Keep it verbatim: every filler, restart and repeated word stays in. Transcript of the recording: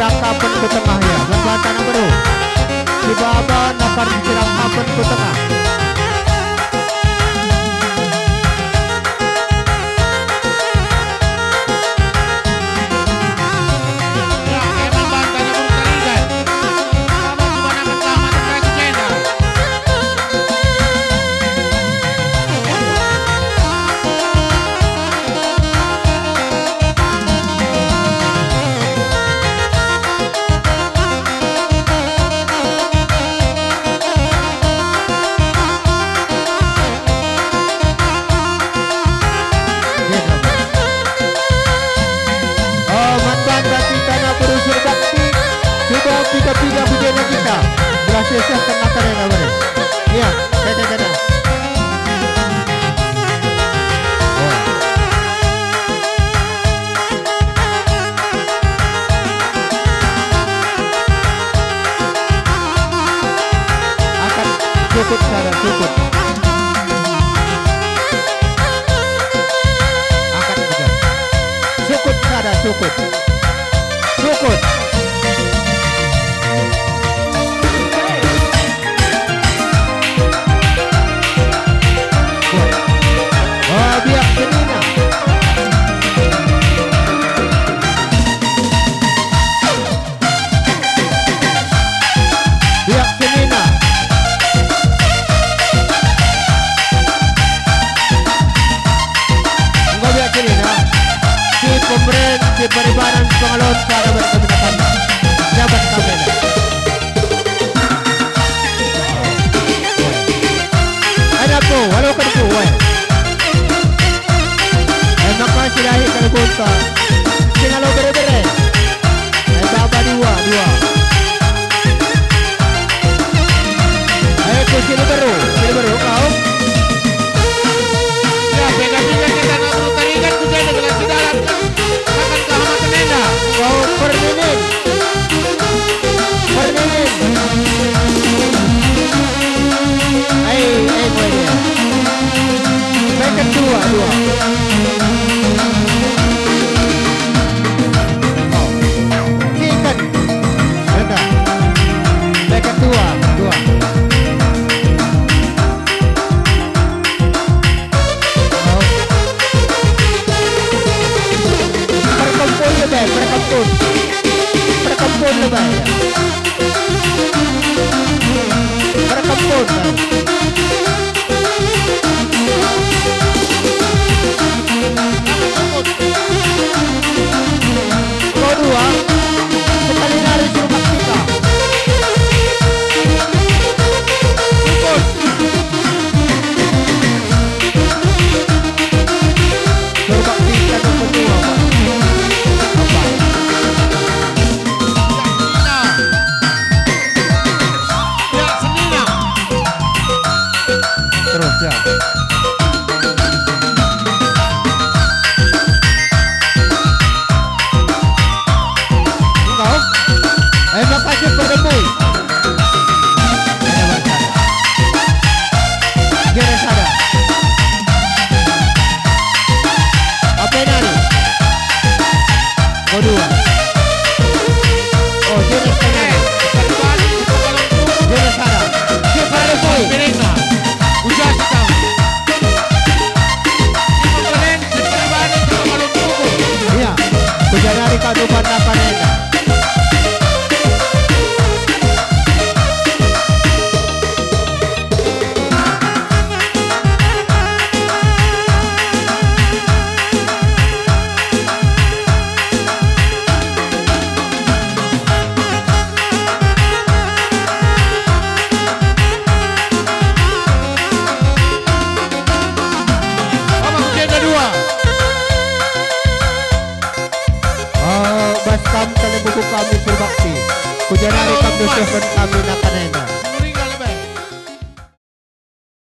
Rangkapen ku tengah ya, man banta anak beru. Si baba nakar si rangkapen ku tengah. Ya, emang banta anak beru tarigan. Baba si banakan selamat, tengah ku jenda. Oh, man banta kita anak beru Surbakti, coba piga-piga ku jenda kita. Berhasil siapkan makanan apa ni? Iya, saya kata. Oh. Angkat, sukut sada, sukut. Angkat juga. Sukut sada, sukut. Sukut. Oh, biak senina. Biak senina. Enggo biak senina. Si pemeren, si peribanan, pengalon, sada berkemenatan. Jabat kami. Ada po, walau kan po, weh. Eh, maka si lahir kalau gunta. Sing alo bere-bere. Eh, baba dua, dua. Eh, ku si beru, si beru, kau. Ya, beda-beda kita nak bertarikan, ku jenda dengan si dalam. Makan kehormatan enda. Kau perninin. Perninin. Ai, ai, boy dia. Beken dua, dua. Oh. Sikat. Beken. Beken dua, dua. Perkempun lebe, perkempun. Perkempun lebe, ya. Perkempun. Kedua, sekali nari suruh baktika. Sukut. Coba kita ke menua, Pak. Apa? Ya, senina. Terus, ya. Engkau? Eh, makasih perdemui. Ada bangsa. Jelas ada. Apa nari? Kedua. Oh, jelas ada. Jelas ada. Jelas ada, boy. Iya, kujanari kau tupan apa nena. Apa kucenda dua? Oh, bas kam kali buku kami berbakti. Kujanari kam nusuhken kami naka nena.